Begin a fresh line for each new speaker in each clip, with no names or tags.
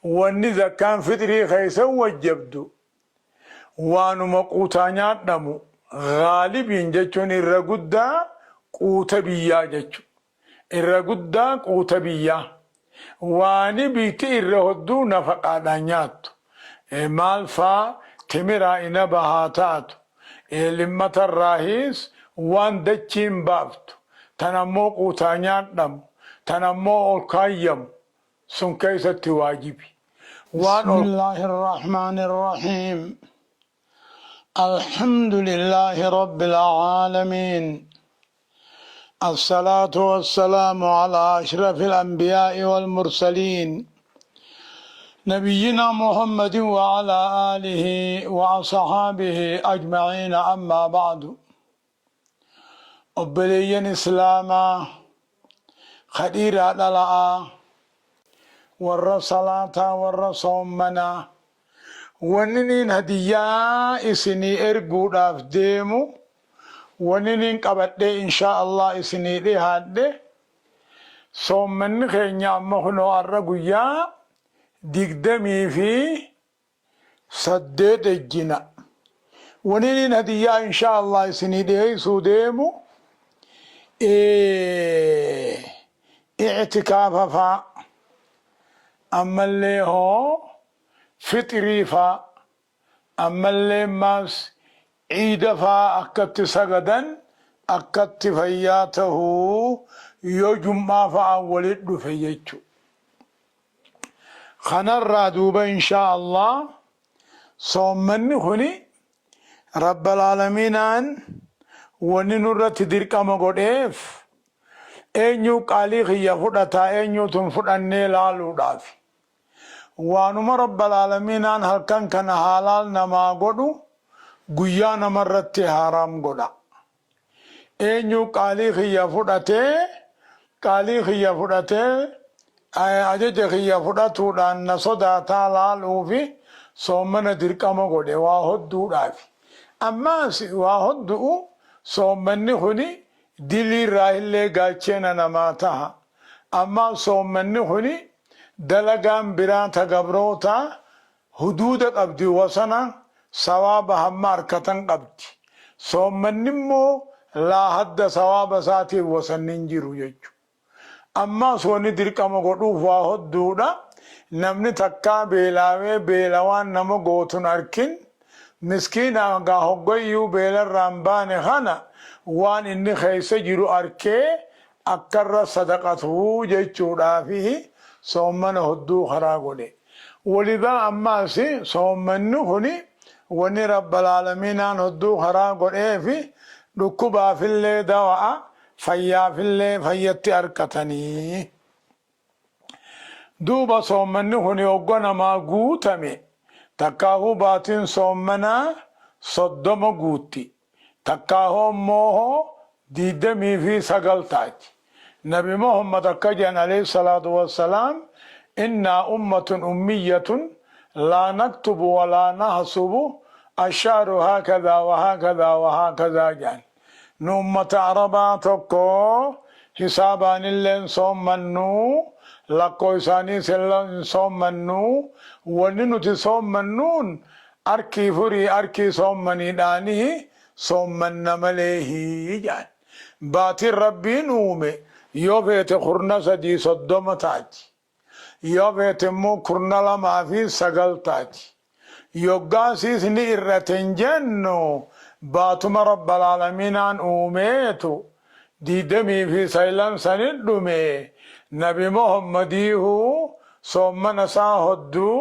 Wanni zakkaan fixrii keessa wajjabdu waanuma quutaa nyaadhamu, ghaalibiin jechuun irra guddaa quuta biyyaa jechu. Irra guddaa quuta biyyaa. Waani biyti irra hodduu nafaqaadhaan nyaattu. Maal faa? Timiraa inaba haa taatu. Limmatarraahiis waan dachiin baaftu. Tan ammoo quutaa nyaadhamu. Tan ammoo ol kaayyamu. Sun keessatti waajibi. Waan ol.
Bismillahirrahmanirrahiim. Alhamdulillahi Rabbil Aalamiin. Assalaatu wassalaamu alaa ashrafil anbiyaa'i wal mursaliin. Nabiyyinaa Muhammadin wa alaa aalihi wa asahaabihi ajma'iina ammaa ba'du. Obboleeyyan Islaamaa ka dhiiraa dhala'aa, warra salaataa, warra soommanaa, wanniniin hadiyyaa isinii erguudhaaf deemu, wanniniin qabadhee inshaa Allah isinii dhihaadhe, soommanni keenya amma kunoo arra guyyaa 28 ejjina. Waniniin hadiyyaa inshaa Allah isinii dhiheessuu deemu i'tikaafa faa, ammallee hoo fixrii faa, ammallee maas ciida faa akkatti sagadan akkatti fayyaa tahuu yoo jum'aa fa'aan walit dhufe jechu. Kanarraa duuba inshaa Allah soommanni kuni Rabbal Aalamiinaan wanni nurratti dirqama godheef eenyuu qaalii kiyya fudhataa eenyuutu hin fudhannee laaluudhaafi. Waanuma Rabbal Aalamiinaan halkan kana haalaal namaa godhu guyyaa namarratti haaraam godha. Eenyu qaalii kiyya fudhatee, qaalii kiyya fudhatee, ajaja kiyya fudhatuudhaan na sodaataa laaluufi soommana dirqama godhe waa hodduudhaafi. Ammaas waa hoddu'u soommanni kuni dilii irraahillee gaacheena namaa taha. Ammaas soommanni kuni dalagaan biraa ta gabrootaa Huduuda qabdi wasana sawaaba hamma arkatan qabdi. Soommanni immoo laa hadda sawaaba isaatiif wasanni hin jiru jechu. Ammaas wanni dirqama godhuuf waa hodduudha. Namni takkaa beelaawee beela waan nama gootun arkin miskiina gaa hoggayyuu beelarraa hin baane kana waan inni keessa jiru arkee akka irra sadaqatu jechuudhaafi soommana hodduu karaa godhe. Walidhaa ammaas soommanni kuni wanni Rabbal Aalamiinaan hodduu karaa godheefi dhukkubaafillee dawa'a, fayyaafillee fayyatti arkatanii. Duuba soommanni kuni hogga namaa guutame takkaahuu baatiin soommanaa 30 guutti. Takkaahoo immoo 29 taati. Nabi Muhammad akka jedhan alayhi salaatu wassalaam, Innaa ummatun ummiyyatun laa naktubu wa laa nahsubu ashshahru haakadhaa wa haakadhaa wa haakadhaa jedhan. Nu ummata Arabaa tokko hisaabaanillee hin soommannu, lakkooysaaniis hin soommannu, wanni nuti soommannuun Arkii furii arkii soommaniidhaanihi soommanna maleehi jedhan. Baatiin Rabbiin uume yoo feete kurna 3 30 taati. Yoo feete immoo kurna 2 fi 9 taati. Yoggaasiis ni ir'ate hin jennu baatuma Rabbal Aalamiinaan uumeetu 29 sanit dhume. Nabi Muhammadiihuu soommana isaa hodduu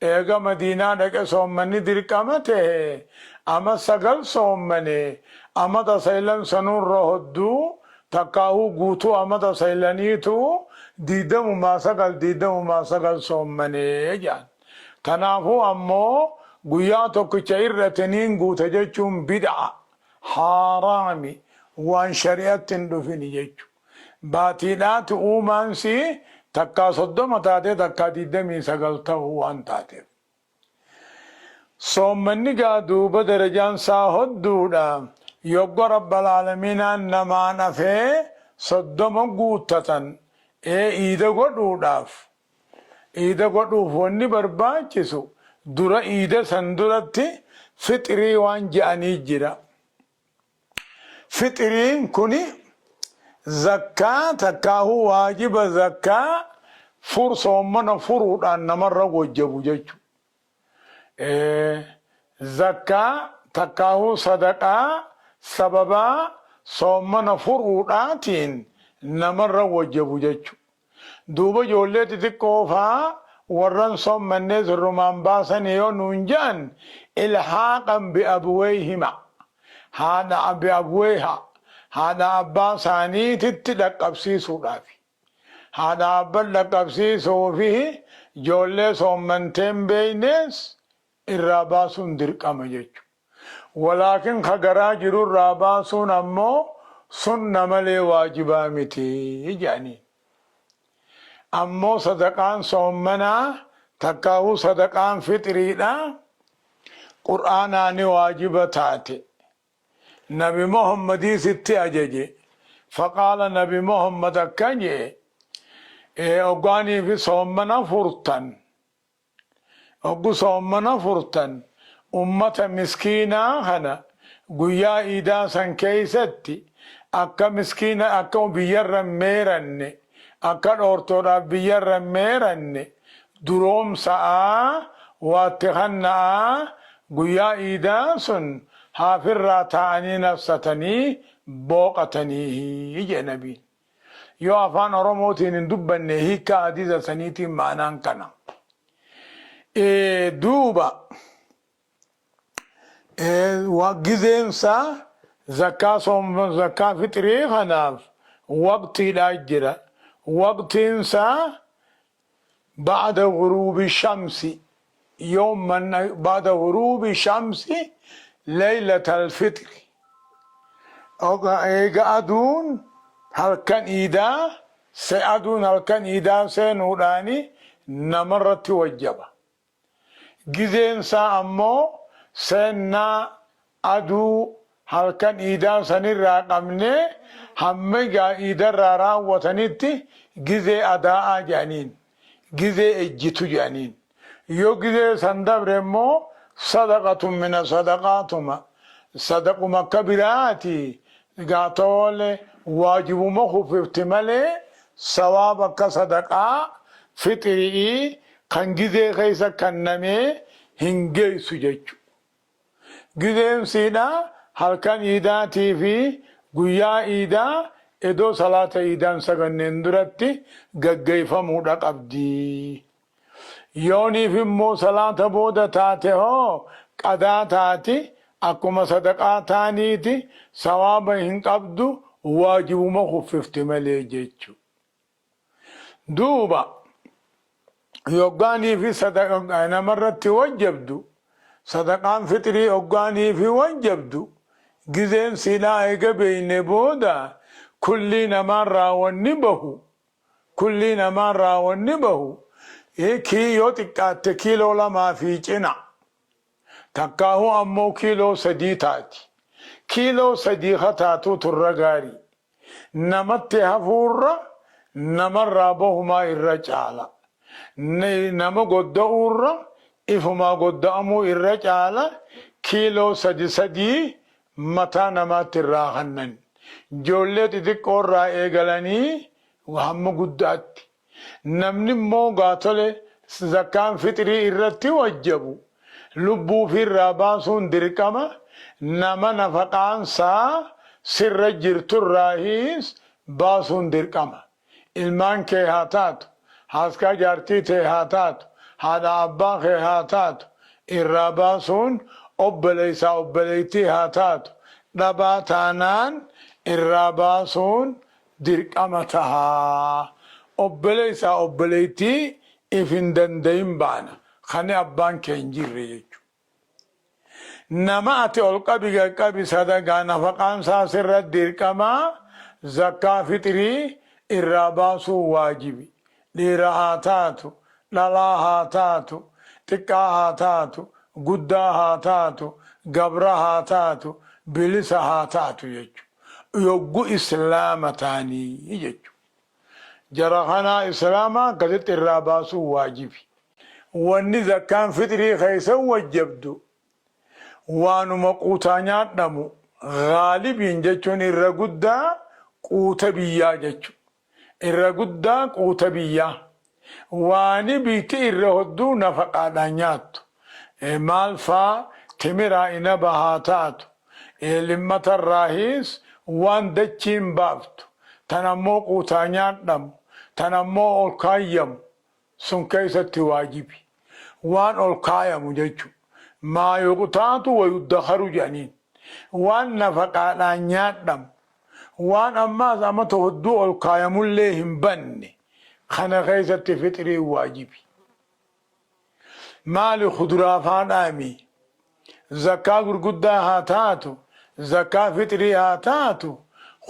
eega Madiinaa dhaqe soommanni dirqama tehe ama 9 soommane amata saylan sanuurra hodduu takkaahuu guutuu amata saylaniitu 29 29 soommane jedhan. Tanaafuu ammoo guyyaa tokkicha ir'ate niin guuta jechuun bid'a. Haaraami, waan shari'atti hin dhufini jechu. Baatiidhaati uumaan sii takkaa 30 taatee takkaa 29 tahuu waan taateef. Soommanni gaa duuba darajaan isaa hodduudha. Yogga Rabbal Aalamiinaan namaan afee 30 guuttatan ee iida godhuudhaaf.
Iida godhuuf wanni barbaachisu dura iida san duratti fixrii waan je'anii jira. Fixriin kuni zakkaa takkaahuu waajiba zakkaa fur soommana furuudhaan namarra wajjabu jechu. Zakkaa takkaahuu sadaqaa sababaa soommana furuudhaatiin namarra wajjabu jechu. Duuba ijoollee xixiqqoo faa warran soommannee sirrumaan baasanii yoo nuun je'an ilhaaqan bi'abweyhima haadha bi'abweyha haadha abbaa isaaniititti dhaqqabsiisuudhaafi. Haadha abban dhaqqabsiisuufi ijoollee soommantee hin beeynees irraa baasuun dirqama jechu. Walaakin ka garaa jiru irraa baasuun ammoo sunna malee waajibaa miti je'aniin. Ammoo sadaqaan soommanaa takkaahuu sadaqaan fixriidhaa Qur'aanaani waajiba taate. Nabi Muhammadiis itti ajaje. Faqaala Nabi Muhammad akkan je'e, Hoggaaniifi soommana furtan, hoggu soommana furtan, ummata miskiinaa kana guyyaa iidaa san keeysatti akka miskiina akka biyyarra hin meeranne, akka dhoortoodhaaf biyyarra hin meeranne duroomsa'aa waatti kanna'aa guyyaa iidaa sun haafirraa taa'anii nafsatanii booqataniihi je'e nabiin. Yoo afaan oromootiin hin dubbanne hiikkaa hadiisa saniitiin ma'anaan kana. Duuba Gizeensaa zakkaa soom zakkaa fixrii kanaaf waqtiidhaa jira. Waqtiinsaa ba'da ghuruubi shamsi yawman ba'da ghuruubi shamsi laylatal fixri. Eega aduun halkan iidaa se aduun halkan iidaa seenuudhaani namarratti wajjaba. Gizeen isaa ammoo seennaa aduu halkan iidaa sanirraa qabnee hamma egaa iidarraa raawwatanitti gizee adaa'aa jedhaniin. Gizee ejjitu jedhaniin. Yoo gizee san dabre immoo sadaqatun mina sadaqaatuma sadaquma akka biraati egaa toole waajibuma kuffifti malee sawaaba akka sadaqaa fixri'ii kan gizee keessa kannamee hin geessu jechu. Gizeen siidha halkan iidaatii fi guyyaa iidaa edoo salaata iidaan saganneen duratti gaggeeyfamuudha qabdi. Yooniif immoo salaata booda taate hoo qadaa taati akkuma sadaqaa taaniiti sawaaba hin qabdu waajibuma kuffifti malee jechu. Duuba yoggaaniifi namarratti wajjabdu sadaqaan fixrii hoggaaniifi wajjabdu gizeen siidhaa eega beeyne booda kullii namaarraa wanni bahu kullii namaarraa wanni bahu kii yoo xiqqaatte kiiloo lamaa fi cina takkaahuu ammoo kiiloo 3 taati kiiloo 3 ka taatuutu irra gaarii Namatti hafuurra namarraa bahumaa irra caala. Nama godda'uurra ifumaa godda'amuu irra caala kiiloo sadi sadii mataa namaatti irraa kannan. Ijoollee xixiqqoo irraa eegalanii hamma guddaatti. Namni immoo gaa tole zakkaan fixrii irratti wajjabu lubbuu ufii irraa baasuun dirqama nama nafaqaan saa sirra jirtu irraahiis baasuun dirqama. Ilmaan kee haa taatu, haaskaa jaartii tee haa taatu, haadha abbaa kee haa taatu irraa baasuun obboleessaa obboleettii haa taatu dhabaa taanaan irraa baasuun dirqama taha. Obboleessaa obboleettii if hin dandayin baana. Kani abbaan kee hin jirre jechu. Nama ati ol qabi gad qabi sadagaa nafaqaan isaa sirra dirqama zakkaa fixrii irraa baasuun waajibi. Dhiira haa taatu, dhalaa haa taatu, xiqqaa haa taatu, guddaa haa taatu, gabra haa taatu, bilisa haa taatu jechu. Yoggu islaama taanii jechu. Jara kanaa Islaamaa akkasitti irraa baasuun waajibi. Wanni zakkaan fixrii keessa wajjabdu waanuma quutaa nyaadhamu, gaalibiin jechuun irra guddaa quuta biyyaa jechu. Irra guddaa quuta biyyaa. Waani biyti irra hodduu nafaqaadhaan nyaattu. Maal faa? Timiraa inaba haa taatu. Limmatarraahiis waan dachiin baaftu. Tan ammoo quutaa nyaadhamu. Tan ammoo ol kaayyamu. Sun keessatti waajibi. Waan ol kaayamu jechu. Maa yuqtaatu wa yuddakharu jedhaniin. Waan nafaqaadhaan nyaadhamu. Waan ammaas amata hodduu ol kaayamullee hin banne. Kana keessatti fixriin waajibi. Maali kuduraa faadhaami? Zakkaa gurguddaa haa taatu, zakkaa fixrii haa taatu,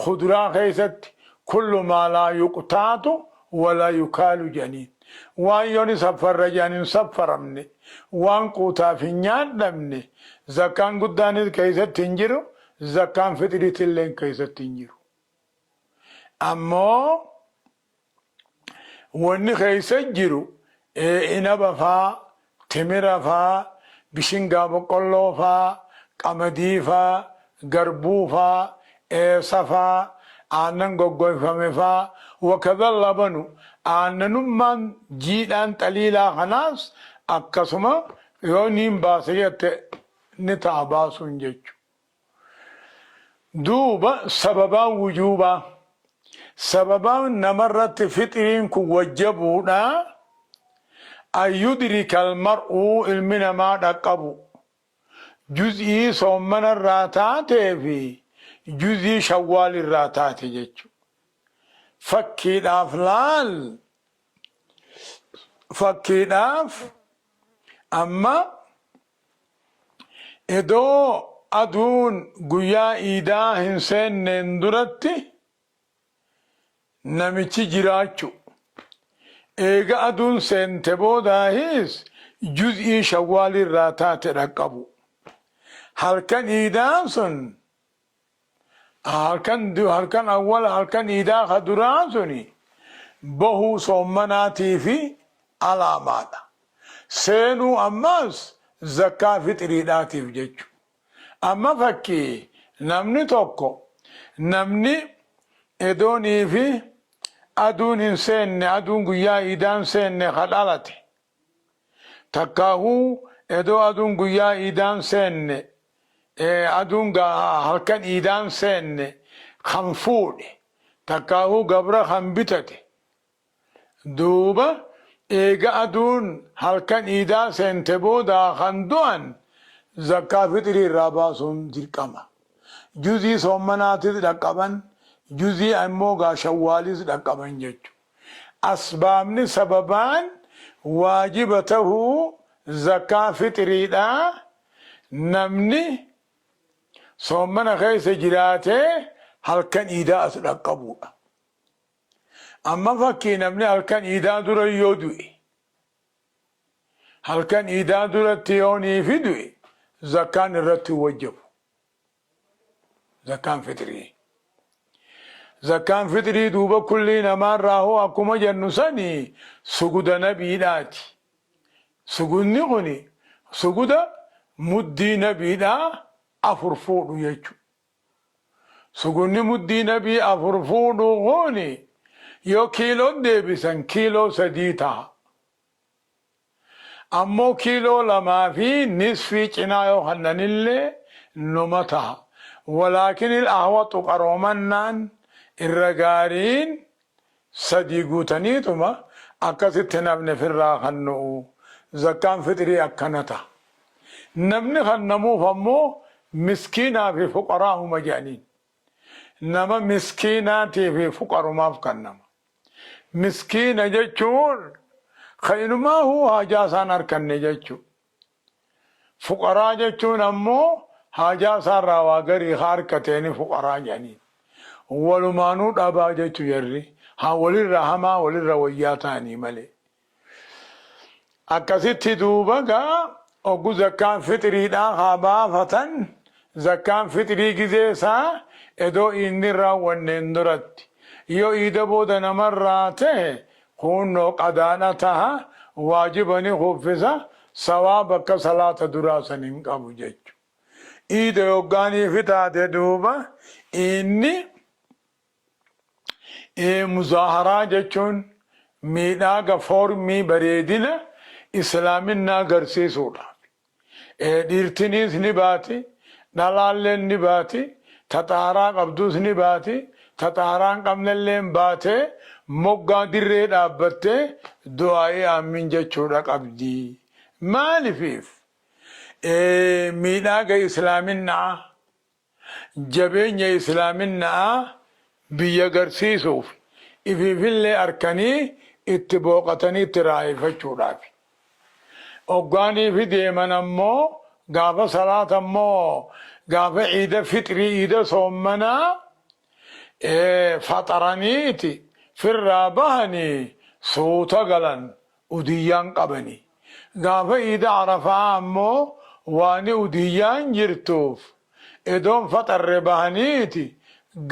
kuduraa keessatti kullu maa laa yuqtaatu walaa yukaalu jedhaniin. Waan yoo ni saffarra jedhan hin saffaramne, waan quutaaf hin nyaadhamne, zakkaan guddaanis keessatti hin jiru, zakkaan fixriitilleen keessatti hin jiru. Ammoo Wanni keessa jiru inaba faa, timira faa, bishingaa boqqolloo faa, qamadii faa, garbuu faa, eessa faa, aannan goggoyfame faa, wakadha labanu, aannanummaan jiidhaan xaliilaa kanaas akkasuma yoo niin baasa jette ni ta'a baasuun jechu. Duuba sababaan wujuubaa, sababaan namarratti fixriin kun wajjabuudha, an yudrika almar'u ilmi namaa dhaqqabu, juz'ii soommanarraa taatee fi juz'ii shawwaalirraa taate jechu. Fakkiidhaaf laal, fakkiidhaaf amma Edoo aduun guyyaa iidaa hin seenneen duratti namichi jiraachu. Eega aduun seente boodaahiis juz'ii shawwaalirraa taate dhaqqabu. Halkan iidaa sun Halkan halkan awwala halkan iidaa ka duraa suni bahuu soommanaatiifi alaamaadha. Seenuu ammaas zakkaa fixriidhaatiif jechu. Amma fakkii namni tokko namni edooniifi aduun hin seenne aduun guyyaa iidaan seenne ka dhalate Takkaahuu edoo aduun guyyaa iidaan seenne, aduun halkan iidaan seenne kan fuudhe, takkaahuu gabra kan bitate, duuba eega aduun halkan iidaa seente boodaa kan du'an zakkaa fixrii irraa baasuun dirqama. Juzii soommanaatis dhaqqaban, juzii ammoo gaa shawwaaliis dhaqqaban jechu. Asbaabni sababaan waajiba tahuu zakaa fixriidhaa namni soommana keessa jiraatee halkan iidaa as dhaqqabuudha. Amma fakkii namni halkan iidaa dura yoo du'e, halkan iidaa duratti yoo niifi du'e zakaan irratti hin wajjabu. Zakkaan fixrii. Zakkaan fixrii duuba kullii namaarraa hoo akkuma jennu sani suguda nabiidhaati. Sugudni kuni suguda muddii nabiidhaa afur fuudhu jechu. Sugudni muddii nabii afur fuudhu kuni yoo kiiloon deebisan kiiloo 3 taha. Ammoo kiiloo 2 fi nisfii cinaa yoo kannanillee numa taha. Walaakinil ahwaxu qaroomannaan irra gaariin 3 guutaniituma akkasitti hin hafne firraa kannu'u. Zakkaan fixrii akkana taha. Namni kannamuuf ammoo miskiinaa fi fuqaraahuma je'aniin. Nama miskiinaatii fi fuqarumaaf kannama. Miskiina jechuun ka inumaahuu haajaa isaa hin arkanne jechu. Fuqaraa jechuun ammoo haajaa isaa irraa waa garii ka arkateeni fuqaraa jedhaniin. Walumaanuu dhabaa jechu jarri. Haa walirra hamaa walirra wayyaa ta'anii malee. Akkasitti duuba gaa oggu zakkaan fixriidhaa haa baafatan, zakkaan fixrii gizee isaa edoo iidni hin raawwanneen duratti. Yoo iida booda namarraa tahe kuunnoo qadaadha taha, waajiba ni kuffisa, sawaaba akka salaata duraa san hin qabu jechu. Iida yoggaaniifi taate duuba iinni muzaaharaa jechuun miidhaaga foormii bareedina islaaminaa garsiisuudha. Dhiirtiniis ni baati, dhalaalleen ni baati, ta xaharaa qabduus ni baati, ta xaharaa hin qabnelleen baatee moggaa dirree dhaabbattee du'aa'ii aammiin jechuudha qabdi. Maalifiif? Miidhaaga islaaminaa Jabeenya Islaamina'aa biyya garsiisuuf, ifiifillee arkanii itti booqatanii itti raaheyfachuudhaafi. Hoggaaniifi deeman ammoo gaafa salaata ammoo gaafa iida fixrii iida soommanaa faxaraniiti firraa bahanii suuta galan udiyyaan qabani. Gaafa iida arafa'aa ammoo waani udiyyaan jirtuuf edoon faxarre bahaniiti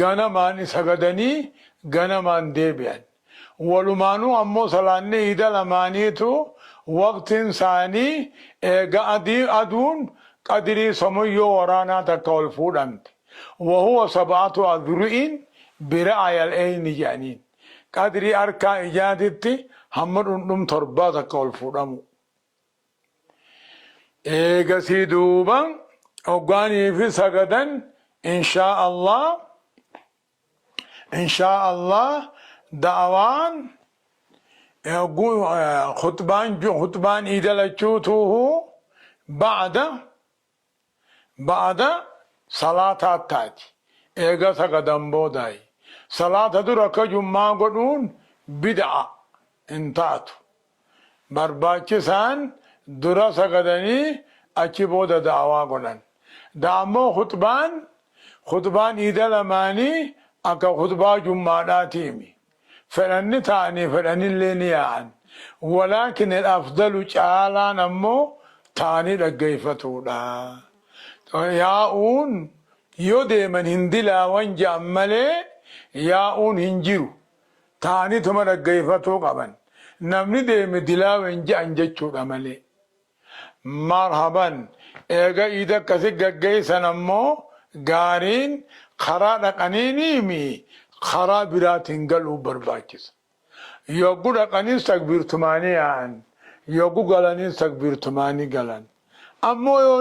ganamaan sagadanii ganamaan deebi'an. Walumaanuu ammoo salaanni iida lamaaniitu waqtiin saanii eega adii aduun qadrii somoyyoo waraanaa takka ol fuudhamte. Wahuwa sab'atu adru'in bira'ayal eyni je'aniin. Qadrii arkaa ijaatitti hamma dhundhum torbaa takka ol fuudhamuu. Eegasii duuba hoggaaniifi sagadan inshaa Allah inshaa Allah da'awaan khutbaan khutbaan iida lachuutuuhu ba'da Ba'da salaataa taati. Eega sagadan boodaayi. Salaata dura akka jum'aa godhuun bid'a hin taatu. Barbaachisaan dura sagadanii achi booda da'awaa godhan. Ammoo khuxbaan khuxbaan iida lamaanii akka khuxbaa jum'aadhaatiimi. Fedhan ni taa'anii fedhanillee ni yaa'an. Walaakin al-afdalu caalaan ammoo taa'anii dhaggeeffatuudha. Yaa'uun yoo deeman hin dilaawan je'an malee yaa'uun hin jiru. Taa'aniituma dhaggeeffatuu qaban. Namni deeme dilaawe hin je'an jechuudha malee. Marhaban eega iida akkasi gaggeessan ammoo gaariin karaa dhaqaniiniimi karaa biraatiin galuu barbaachisa. Yoggu dhaqaniis takbiirtumaanii yaa'an, yoggu galaniis takbiirtumaanii galan. Ammoo yoo.